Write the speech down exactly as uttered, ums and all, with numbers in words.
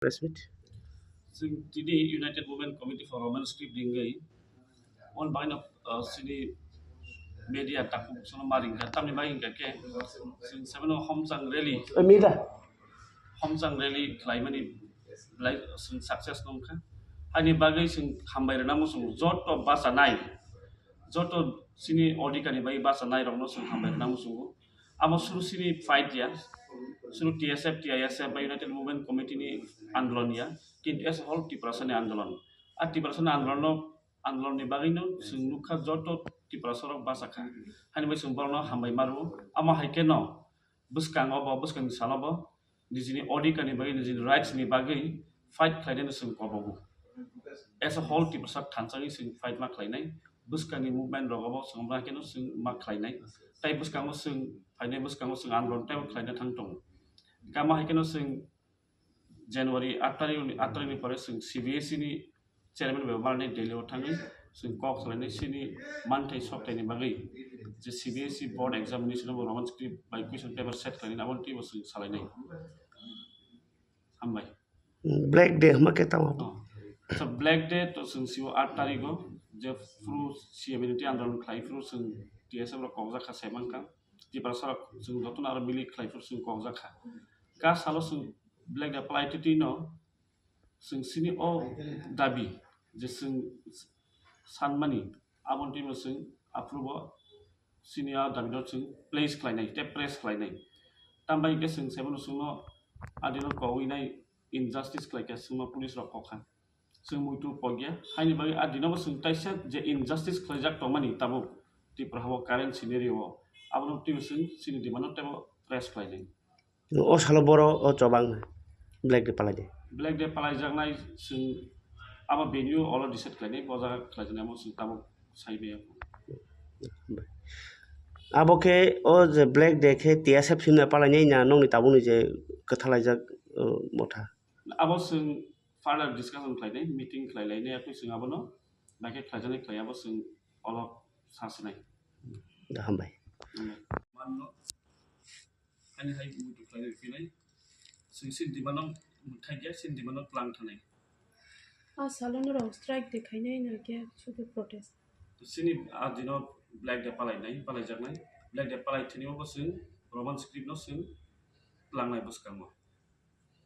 Press meet. Chwng tini United Women Committee for Roman Script ringwi on bagwino, uh, chini media takhuk sono ma ringkha, tamni bagwi hwnkha khe chwng seven o homchang rally, Media. Homchang rally khlaimani belai chwng success nongkha. Haini bagwi chwng hambai rwna muchungo joto bachanai, joto chini odhikar ni bagwi bachanai rokno chwng hambai rwna muchungo. Amo suru chini fight ya, suru T S F, T I S F ba United Movement Committee ni andolon ya, kintu as a whole Tiprasa ni andolon. A Tiprasa ni andolon no, andolon ni bagwi no chwng nukha joto Tiprasa rok bachakha. Haini bai chwng borok no hambai ma rwo. Amo hai khe no bwskango bo, bwskang ni salo bo nijini odhikar ni bagwi, nijini rights ni bagwi fight khlainai no chwng kobogo. As a whole Tiprasa thansa wngwi chwng fight ma khlainai. Bwskang ni movement rogo bo chwng ma khe no chwng ma khlainai. Tai bwskango chwng phainai, bwskango chwng andolon tei khlaina thang tongo. Kama hai khe no chwng January aat tarikh ni, aat tarikh ni pore chwng C B S E ni chairman bai malni Delhi o thangwi chwng kok salainai chini manthai sokthai ni bagwi je C B S E board examination bo Roman script bai question paper set khlainai abo twi bo chwng salainai. Hambai. Black Day hwnba khe tamo? Oh. Acha, Black Day to chwng sio aat tarikh o je phuru C M N T andolon khlai phuru chwng T S F rok kokjak kha, sai mankha. Tiprasa rok chwng jotono aro mili khlai phuru chwng kokjak kha. Ka salo chwng Black Day palai twi no chwng chini o dabi je chwng sanmani, aboni twi bo chwng aphuru bo chini o dabi no chwng place khlainai tei press khlainai. Tambai hwnkhe chwng saibo no chwngno adino kowinai injustice khlaikha, chwngno police rok kokha. Chwng muitu pokya, haini bagwi adino bo chwng kaisa je injustice khlaijak tongmani tabuk Tripura habo current scenario o, abono twibo chwng chini demand no teibo press khlainai. O salo boro o chobang Black Day palai de. Black Day palaijaknai chwng abo venue olo decide khlainai, bo jaga khlaijaknai amo chwng tabuk sai maya. Abo khe o je Black Day khe T S F himna palainai na nokni tabukni je kwthalaijak, o, motha? Abo chwng further discussion khlainai, meeting khlailainai, akhe chwng abono bai khe khlaijaknai khlai abo chwng olo sasinai. Da hambai. Hambai. Manno. Ani hai muitu khlai rw phinai. Chwng sin demand no mwthai khe sin demand no tlang thanai. A salo norok strike de khainai na khe sudu protest? To sini a dino Black Day palai nai, palai jak nai. Black Day palai thini bo chwng Roman script no chwng tlang nai bwskango.